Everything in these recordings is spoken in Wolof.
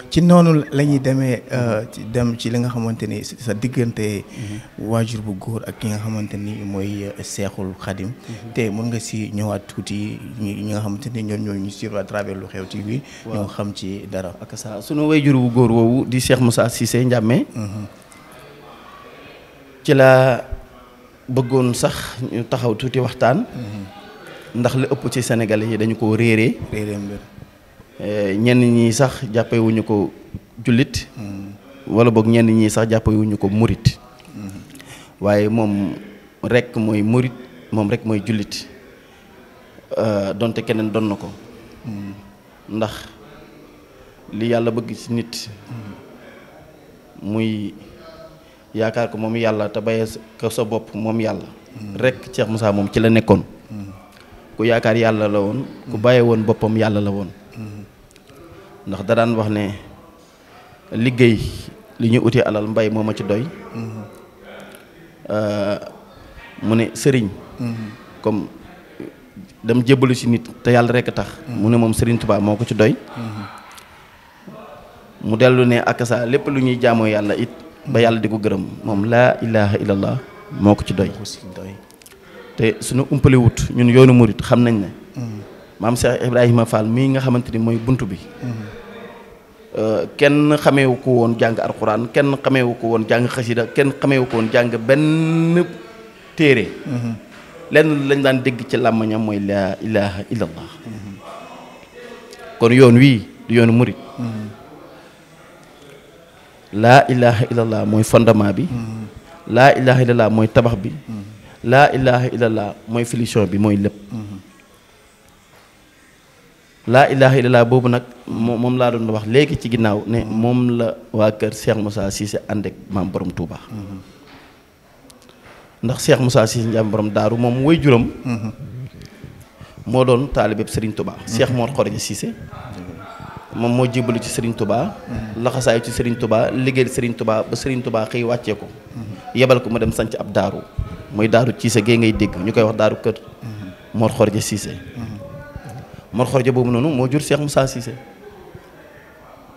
ci noonu la ñuy demee dem ci li nga xamante ni sa diggante waajur bu góor ak ki nga xamante ni mooy Seexul Xadim te mën nga si ñëwaat tuuti ñi nga xamante ni ñoo ñu suivre à travers Lu Xew TV ñoo xam ci dara ak sa sunu waajur bu góor woowu di Cheikh Moussa Cissé Ndiamé ci la bëggoon sax ñu taxaw tuuti waxtaan ndax li ëpp ci Sénégalais yi dañu ko réeree ñenn ñi sax jàppewuñu ko jullit wala boog ñenn ñi sax jàppewuñu ko murit waaye moom rek mooy murit moom rek mooy jullit donte keneen doon na ko ndax li yàlla bëgg ci nit muy yaakaar ko moom yàlla te bàyyee ko sa bopp moom yàlla rek Cheikh Moussa moom ci la nekkoon ku yaakaar yàlla la woon ku bàyyee woon boppam yàlla la woon ndax da daan wax ne liggéey li ñu uti alal mbay moo ma ci doy mu ne sëriñ comme dem jébbalu ci nit te yàlla rekk tax mu ne moom Sëriñ Tuubaa moo ko ci doy mu dellu ne ak sa lépp lu ñuy jaamoo yàlla it ba yàlla di ko gërëm moom laa ilaha illallah moo ko ci doy te suñu umpale wut ñun yoonu murit xam nañ ne maam Cheikh Ibrahima Fall mii nga xamante ni mooy bunt bi kenn xameewu ko woon jàng alxuraan kenn xameewu ko woon jàng xasida kenn xameewu ko woon jàng benn téere lenn lañ daan dégg ci làmmañam mooy laa ilaha illallah kon yoon wii du yoonu murit laa ilaha illallah mooy fondement bi laa ilaha illallah mooy tabax bi laa ilaha illallah mooy finition bi mooy lépp laa ilaha illallah boobu nag moom laa doon wax léegi ci ginnaaw ne moom la waa kër Cheikh Moussa Cissé ànd ak maam borom Touba ndax Cheikh Moussa Cissé Ndiamé borom daaru moom woy juram moo doon taalibeeb Serigne Touba Cheikh Mor Khoroja Cissé moom moo jébbalu ci Serigne Touba laxasaayu ci Serigne Touba liggéeyal Serigne Touba ba Serigne Touba xëy wàccee ko yebal ko mu dem sanc ab daaru mooy daaru Cissé gee ngay dégg ñu koy wax daaru kër Mor Khoroja Cissé Mor Khoroja boobu noonu moo jur Cheikh Moussa Cissé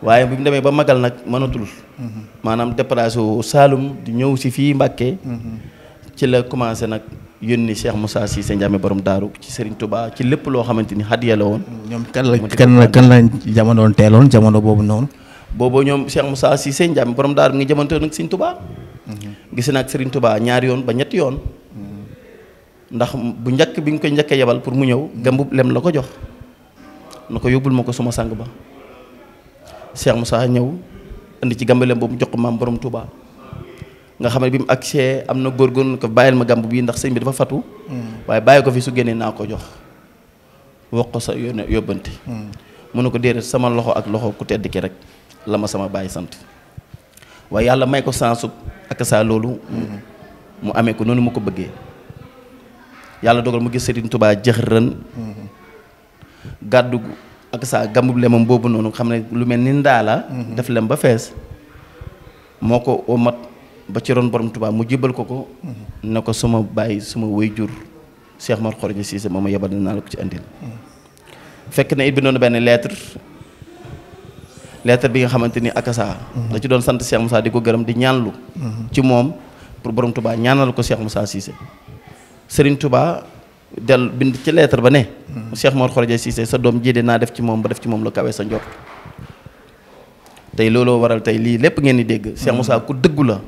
waaye bu ñu demee ba magal nag mënatul maanaam déplacé wu Saalum di ñëw si fii Mbàkke ci la commencé nag yónni Cheikh Moussa Cissé Ndiamé borom daaru ci Serigne Touba ci lépp loo xamante ni hadiya la woon. ñoom kan la jamono teeloon jamono boobu noonu. boobu ñoom Cheikh Moussa Cissé Ndiamé borom daaru ngi jamono nag Serigne Touba. gis na ak Serigne Touba ñaari yoon ba ñetti yoon. ndax bu njëkk bi nga koy njëkk a yebal pour mu ñëw gàmbu lem la ko jox na ko yóbbul ma ko suma sang ba Cheikh Moussa ñëw indi ci gàmbu lem boobu jox ko maam borom Touba. nga xam ne bi mu agsee am na góorgóorlu ko bàyyil ma gàmb bii ndax sëñ bi dafa fatu waaye bàyyi ko fi su génnee naa ko jox wax ko sa yóbbante mu ne ko déedéet sama loxo ak loxo ku tedd ki rek la ma sama bàyyi sant waaye yàlla may ko sansu ak saa loolu mu amee ko noonu mu ko bëggee yàlla dogal mu gis Serigne Touba jëxërën gàddu ak saa gàmbu lemam boobu noonu xam ne lu mel ni ndaa la def lem ba fees moo ko omat ba ci ron borom Touba mu jébal ko ne ko suma bàyyi suma waajur Cheikh Mor Khoroja Cissé moom yebal naa la ko ci andil fekk na it bi noonu benn lettre bi nga xamante ni akasa da ci doon sant Cheikh Moussa di ko gërëm di ñaanlu ci moom pour borom Touba ñaanal ko Cheikh Moussa Cissé Serigne Touba del bind ci lettre ba ne Cheikh Mor Khoroja Cissé sa doom ji de naa def ci moom ba def ci moom la kawe sa njort tey looloo waral tey lii lépp ngeen di dégg Cheikh Moussa ku dëggu la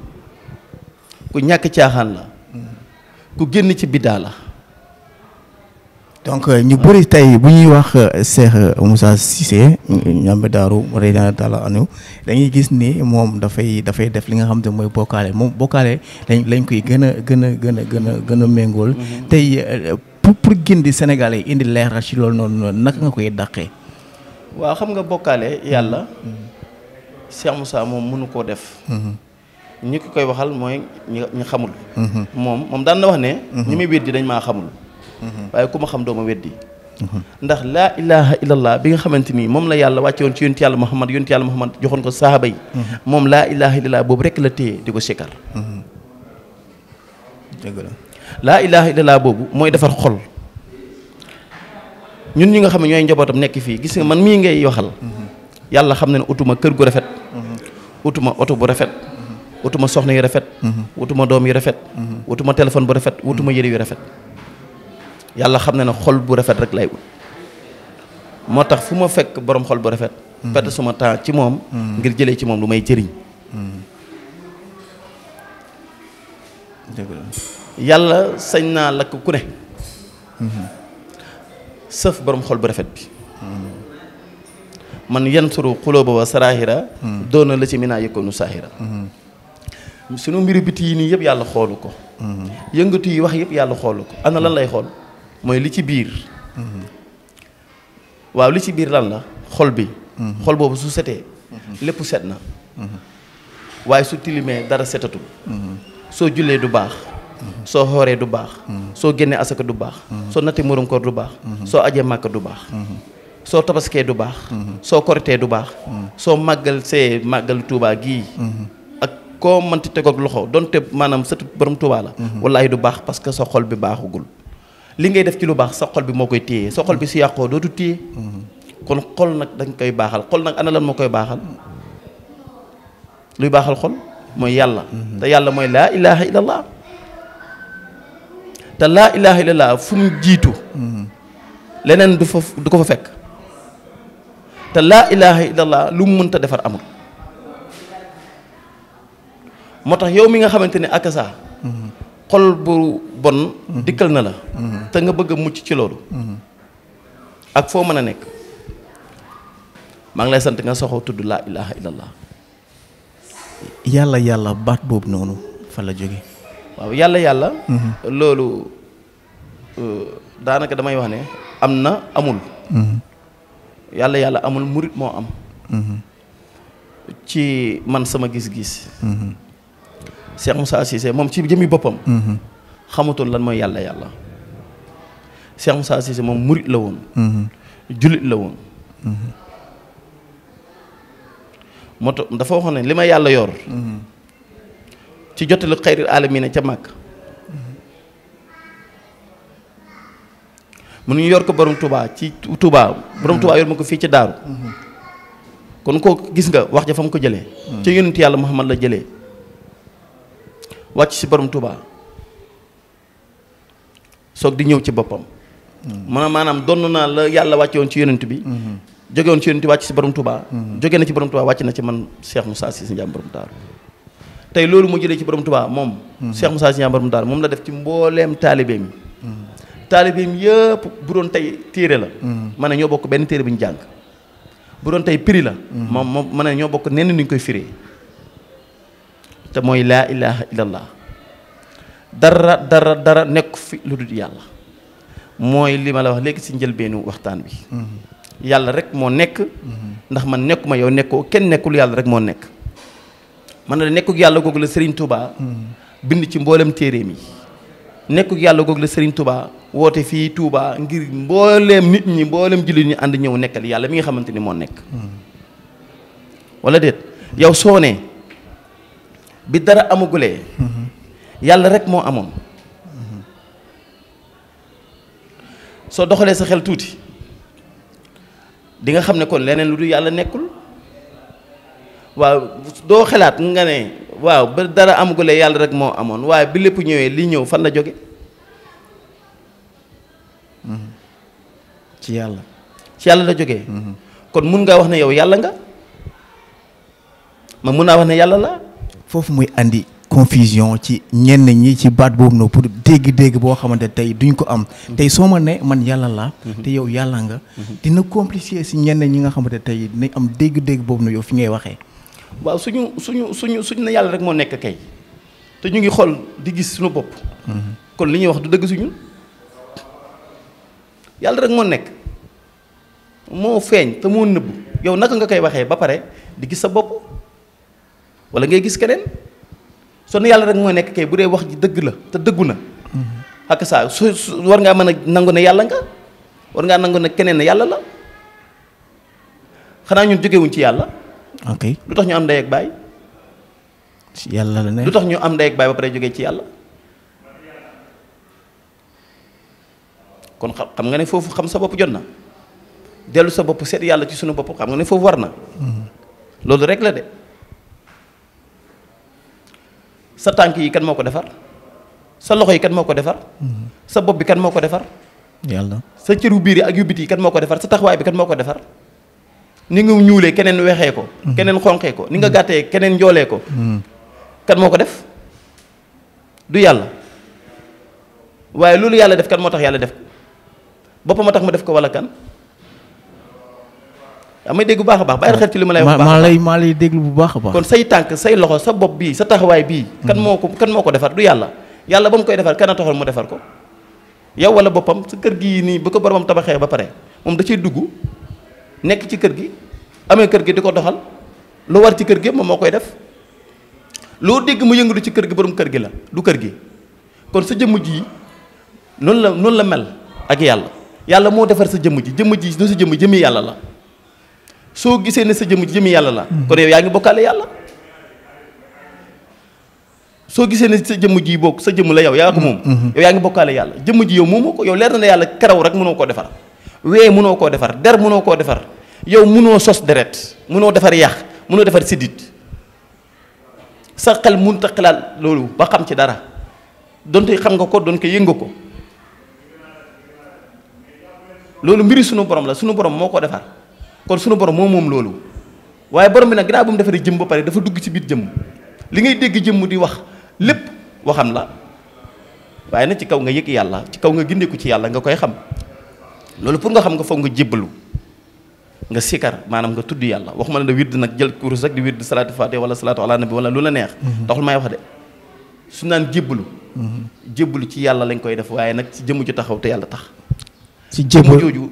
ku ñàkk caaxaan la ku génn ci biddaa la donc ñu bëri tey bu ñuy wax Cheikh Moussa Cissé Ndiamé daaru radiyallaahu taala anhu dañuy gis ni moom dafay def li nga xam te mooy bokkaale moom bokkaale lañ koy gën a méngool tey pour gindi Sénégalais yi indi leeral ci loolu noonu naka nga koy dàqee. waaw xam nga bokkaale yàlla Cheikh Moussa moom mënu koo def ñi ko koy waxal mooy ñi xamul moom daan na wax ne ñi muy weddi dañ maa xamul waaye ku ma xam doo ma weddi ndax laa ilaha illallah bi nga xamante ni moom la yàlla wàcce woon ci yonent yàlla Muhammad joxoon ko sahaaba yi moom laa ilaha illallah boobu rekk la téye di ko sikkar dëgg la laa ilaha illallah boobu mooy defar xol ñun ñi nga xam ne ñooy njabootam nekk fii gis nga man mii ngay waxal yàlla xam ne ne utuma kër gu rafet utuma oto bu rafet wutuma soxna yu rafet wutuma doom yu rafet wutuma téléphone bu rafet wutuma yére yu rafet yàlla xam ne ne xol bu rafet rek lay ut moo tax fu ma fekk borom xol bu rafet perte suma temps ci moom ngir jëlee ci moom lu may jëriñ yàlla sañ naa lakk ku ne sëf borom xol bu rafet bi man yansuru xulóoba wa sarahira doona la ci minaa yëkkoonu sahira sunu mbiru biti yi nii yëpp yàlla xoolu ko yëngatu yi wax yëpp yàlla xoolu ko ana lan lay xool mooy li ci biir waaw li ci biir lan la xol bi xol boobu su setee lépp set na waaye su tilimee dara setatul soo jullee du baax soo xooree du baax soo génnee asaka du baax soo nattee murum koor du baax soo ajee màkk du baax soo tabaskee du baax soo koritee du baax soo màggal see màggal Tuubaa gii ak koo mënti tegoog loxo donte maanaam sëtu borom Tuubaa la wallaahi du baax parce que sa xol bi baaxugul li ngay def ci lu baax sa xol bi moo koy téye sa xol bi su yàqoo dootu téye kon xol nag dañ koy baaxal xol nag ana lan moo koy baaxal luy baaxal xol mooy yàlla te yàlla mooy laa ilaha illallah te laa ilaha illallah fu mu jiitu leneen du ko fa fekk te laa ilaha illallah lu mu mënta defar amul moo tax yow mi nga xamante ne ak saa xol bu bon dikkal na la te nga bëgg a mucc ci loolu ak foo mën a nekk maa ngi lay sant nga soxoo tudd laa ilaha illallah yàlla baat boobu noonu fa la jóge waaw yàlla loolu daanaka damay wax ne am na amul yàlla amul murit moo am ci man sama gis-gis Cheikh Moussa Cissé moom ci jëmmi boppam xamatul lan mooy yàlla Cheikh Moussa Cissé moom murit la woon jullit la woon moo tax dafa waxoon ne li ma yàlla yor ci jottali xayril aalamiina ca màkk mu ñu yor ko borom Touba ci Touba borom Touba yor ma ko fii ci daaru kon koo gis nga wax ja fa mu ko jëlee ci yonent yàlla Muhammad la jëlee wàcc si borom Touba soog di ñëw ci boppam maanaam donn naa la yàlla wàcce woon ci yonent bi jóge woon ci yonent bi wàcc si borom Touba jóge na ci borom Touba wàcc na ci man Cheikh Moussa Cissé Ndiamé borom daaru tey loolu mu jëlee ci borom Touba moom Cheikh Moussa Cissé Ndiamé borom daaru moom la def ci mbooleem taalibeem yëpp bu doon tey téere la ma ne ñoo bokk benn téere bu ñu jàng bu doon tey prix la moom ma ne ñoo bokk nenn ni ñu koy firee te mooy laa ilaha illallah dara nekk fi lu dul yàlla mooy li ma la wax léegi si njëlbeenu waxtaan bi yàlla rek moo nekk ndax man nekkuma yow nekkoo kenn nekkul yàlla rek moo nekk man na nekkuk yàlla googu la Serigne Touba bind ci mboolem téeréem yi nekkuk yàlla googu la Serigne Touba woote fii Touba ngir mbooleem nit ñi mbooleem jullit ñi ànd ñëw nekkal yàlla mi nga xamante ni moo nekk wala déet yow soo ne bi dara amagulee yàlla rek moo amoon soo doxalee sa xel tuuti di nga xam ne kon leneen lu dul yàlla nekkul waaw doo xalaat nga ne waaw ba dara amagulee yàlla rek moo amoon waaye bi lépp ñëwee li ñëw fan la jóge ci yàlla la jógee kon mun ngaa wax ne yow yàlla nga ma mun naa wax ne yàlla la foofu muy andi confusion ci ñenn ñi ci baat boobu noonu pour dégg-dégg boo xamante tey duñ ko am tey soo ma ne man yàlla la te yow yàlla nga dina compliqué si ñenn ñi nga xamante tey dinañ am dégg-dégg boobu noonu yow fi ngay waxee waaw suñu ne yàlla rek moo nekk kay te ñu ngi xool di gis suñu bopp kon li ñuy wax du dëgg suñu yàlla rek moo nekk moo feeñ te moo nëbbu yow naka nga koy waxee ba pare di gis sa bopp wala ngay gis keneen soo ne yàlla rek moo nekk kay bu dee wax ji dëgg la te dëggu na ak saa su war ngaa mën a nangu ne yàlla nga war ngaa nangu ne keneen ne yàlla la xanaa ñun jógewuñ ci yàlla ok lu tax ñu am ndey ak baay ci yàlla la ne lu tax ñu am ndey ak baay ba pare jógee ci yàlla kon xam nga ne foofu xam sa bopp jot na dellu sa bopp seet yàlla ci sunu bopp xam nga ne foofu war na loolu rek la de sa tànk yi kan moo ko defar sa loxo yi kan moo ko defar sa bopp bi kan moo ko defar yàlla sa cëru biir yi ak yu biti yi kan moo ko defar sa taxawaay bi kan moo ko defar ni nga ñuulee keneen weexee ko keneen xonqee ko ni nga gàttee keneen njoolee ko kan moo ko def du yàlla waaye loolu yàlla def kan moo tax yàlla def ko boppam a tax mu def ko wala kan amay dégg bu baax a baax bàyyi xel ci li ma lay wax maa lay déglu bu baax a baax kon say tànk say loxo sa bopp bii sa taxawaay bii kan moo ko defar du yàlla yàlla ba mu koy defar kan a taxal mu defar ko yow wala boppam sa kër gi nii bu ko boromam tabaxee ba pare moom da ciy dugg nekk ci kër gi amee kër gi di ko doxal lu war ci kër gi moom moo koy def loo dégg mu yëngatu ci kër gi borom kër gi la du kër gi kon sa jëmm ji noonu la mel ak yàlla moo defar sa jëmm ji du sa jëmmi yàlla la soo gisee ne sa jëmm ji jëmmi yàlla la kon yow yaa ngi bokkaale yàlla soo gisee ne sa jëmm ji bokk sa jëmm la yow yaa ko moom yow yaa ngi bokkaale yàlla jëmm ji yow moomoo ko yow leer na ne yàlla karaw rek mënoo koo defar wee mënoo koo defar der mënoo koo defar yow mënoo sos deret mënoo defar yàq mënoo defar siddit sa xel mënut a xalaat loolu ba xam ci dara donte xam nga ko doon ko yënga ko loolu mbiri sunu borom la sunu borom moo ko defar kon sunu borom moo moom loolu waaye borom bi nag ginnaaw bu mu defaree jëm ba pare dafa dugg ci biir jëmm li ngay dégg jëmm di wax lépp waxam la waaye nag ci kaw nga yëg yàlla ci kaw nga gindeeku ci yàlla nga koy xam loolu pour nga xam nga foog nga jébbalu nga sikar maanaam nga tudd yàlla waxuma la da wird nag jël kurus rek di wird salaatu faatiha wala salaatu ala nabi wala lu la neex taxul may wax de su naan jébbalu ci yàlla lañ koy def waaye nag ci jëmm ju taxaw te yàlla tax ci jébbal jooju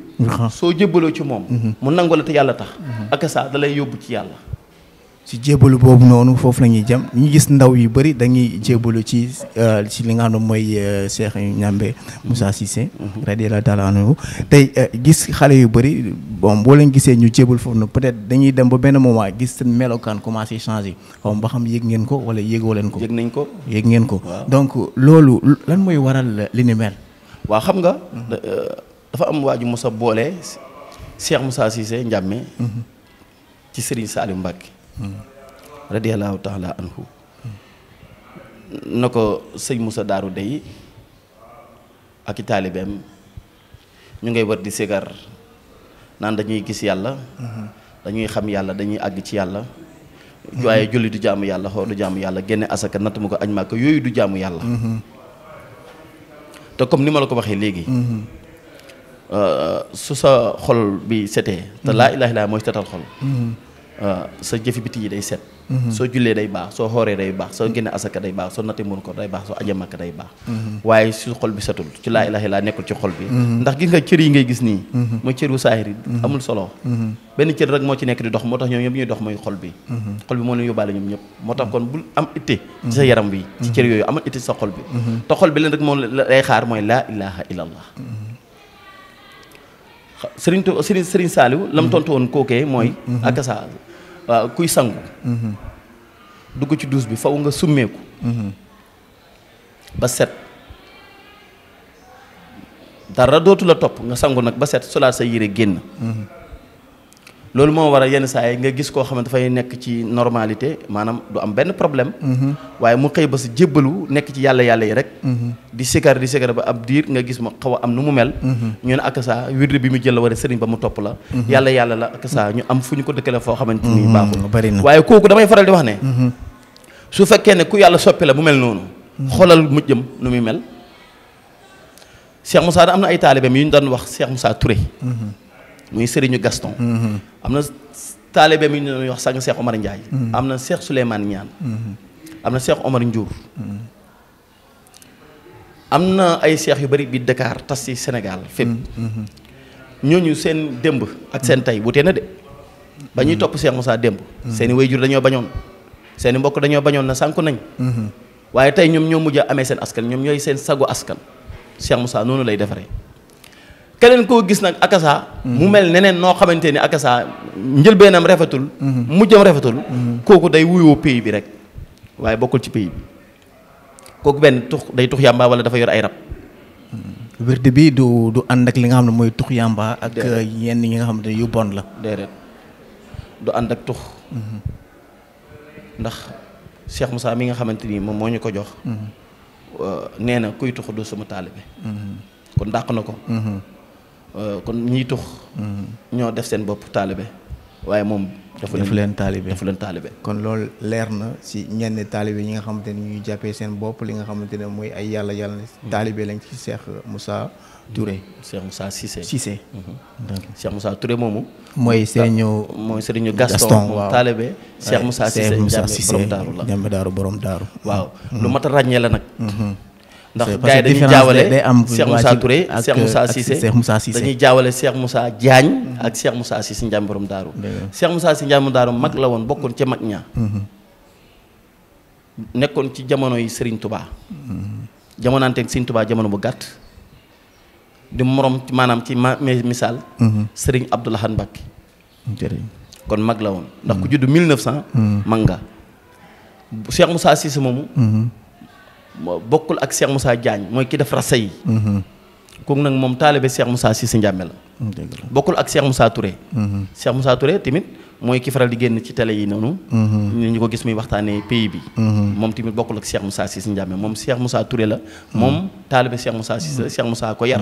soo jébbaloo ci moom mu nangu la te yàlla tax ak saa da lay yóbbu ci yàlla ci jébbalu boobu noonu foofu la ñuy jëm ñu gis ndaw yu bëri dañuy jébbalu ci li nga xam ne mooy Cheikh Ndiamé Moussa Cissé radiyallahu taala anhu tey gis xale yu bëri bon boo leen gisee ñu jébbal foofu na peut-être dañuy dem ba benn moment gis seen melokaan commencé changer xaw ma ba xam yëg ngeen ko wala yëgoo leen ko yëg nañ ko yëg ngeen ko donc loolu lan mooy waral li ni mel waaw xam nga dafa am waa ju mos a boole Cheikh Moussa Cissé Ndiamé ci Serigne Saliou Mbacké radiyallahu taala anhu na ko sëñ Moussa Daaru dey ak i taalibeem ñu ngay war di sigar naan dañuy gis yàlla dañuy xam yàlla dañuy àgg ci yàlla waaye julli du jaamu yàlla xoor du jaamu yàlla génne asaka natt mu ko añ maaka yooyu du jaamu yàlla te comme ni ma la ko waxee léegi su sa xol bi setee te laa ilaaha illallaah mooy setal xol sa jëfi biti yi day set soo jullee day baax soo xooree day baax soo génne asaka day baax soo nattee mun ko day baax soo aja makka day baax waaye su xol bi setul ci laa ilaaha illallaah nekkul ci xol bi ndax gis nga cër yi ngay gis nii mooy cëru saahir yi amul solo benn cër rek moo ci nekk di dox moo tax ñoom ñëpp ñuy dox mooy xol bi moo leen yóbbaale ñoom ñëpp moo tax kon bul am itte ci sa yaram bi ci cër yooyu amal itte ci sa xol bi te xol bi leen rek moom lay xaar mooy laa ilaaha illallaah Serigne Saliou la mu tontu woon kookee mooy akasa waaw kuy sangu dugg ci douche bi faw nga summeeku ba set dara dootu la topp nga sangu nag ba set solaat sa yére génn loolu moo war a yenn saa yi nga gis koo xamante dafay nekk ci normalité maanaam du am benn problème waaye mu xëy ba si jébbalu nekk ci yàlla yi rek di sikar ba ab diir nga gis ma xaw a am nu mu mel ñu ne ak saa wirde bi mu jël la war a sëriñ ba mu topp la yàlla la ak saa ñu am fu ñu ko dëkkale foo xamante ni baaxul waaye kooku damay faral di wax ne su fekkee ne ku yàlla soppi la bu mel noonu xoolal mujjëm nu muy mel Cheikh Moussa am na ay taalibeem yu ñu doon wax Cheikh Moussa Touré muy Serigne Gaston am na taalibe mi ñu wax sang Cheikh Omar Ndiaye am na Cheikh Souleymane Niane am na Cheikh Omar Ndiour am na ay cheikh yu bari biir Dakar tas ci Sénégal fépp ñooñu seen démb ak seen tey wutee na de ba ñuy topp Cheikh Moussa démb seeni waajur dañoo bañoon seeni mbokk dañoo bañoon na sànku nañ waaye tey ñoom ñoo mujj a amee seen askan ñoom ñooy seen sago askan Cheikh Moussa noonu lay defaree keneen koo gis nag akasa mu mel neneen noo xamante ni akasa njëlbeenam rafetul mujjam rafetul kooku day wuyoo pays bi rek waaye bokkul ci pays bi kooku benn day tux yàmba wala dafa yor ay rab wérde bi du ànd ak li nga xam ne mooy tux yàmba ak yenn yi nga xam ne yu bon la. déedéet du ànd ak tux. ndax Cheikh Moussa mi nga xamante ni moom moo ñu ko jox. nee na kuy tux du sama taalibe. kon dàq na ko. kon ñiy tux. ñoo def seen bopp taalibe waaye moom. dafa leen taalibe. kon loolu leer na si ñenn taalibe ñi nga xamante ni ñuy jàppee seen bopp li nga xamante ne mooy ay yàlla ne taalibe lañ ci Cheikh Moussa Touré. Cheikh Moussa Cissé. Cheikh Moussa Touré moomu. mooy Serigne Gaston waaw taalibe Cheikh Moussa Cissé borom daaru la Njàmbe daaru borom daaru. waaw lu mat a ràññee la nag. ndax parce gars yi dañuy jaawale Cheikh Moussa Touré ak Cheikh Moussa Cissé dañuy jaawale Cheikh Moussa Diagne ak Cheikh Moussa Cissé Njàmbe borom daaru. Cheikh Moussa Cissé Njàmbe daaru mag la woon bokkoon ca mag ña. nekkoon ci jamono yi Serigne Touba. jamonaanteeg Serigne Touba jamono bu gàtt. di morom maanaam ci misaal. Serigne Abdou Lahad Mbacké. kon mag la woon ndax ku judd 1900. mag nga Cheikh Moussa Cissé moomu. bokkul ak Cheikh Moussa Diagne mooy ki def rasa yi. kooku nag moom taalibe Cheikh Moussa Cissé Njàmbe la. bokkul ak Cheikh Moussa Touré. Cheikh Moussa Touré tamit mooy ki faral di génn ci télé yi noonu. ñu ko gis muy waxtaanee pays bi. moom tamit bokkul ak Cheikh Moussa Cissé Njàmbe moom Cheikh Moussa Touré la. moom taalibe Cheikh Moussa Cissé Cheikh Moussa ko yar.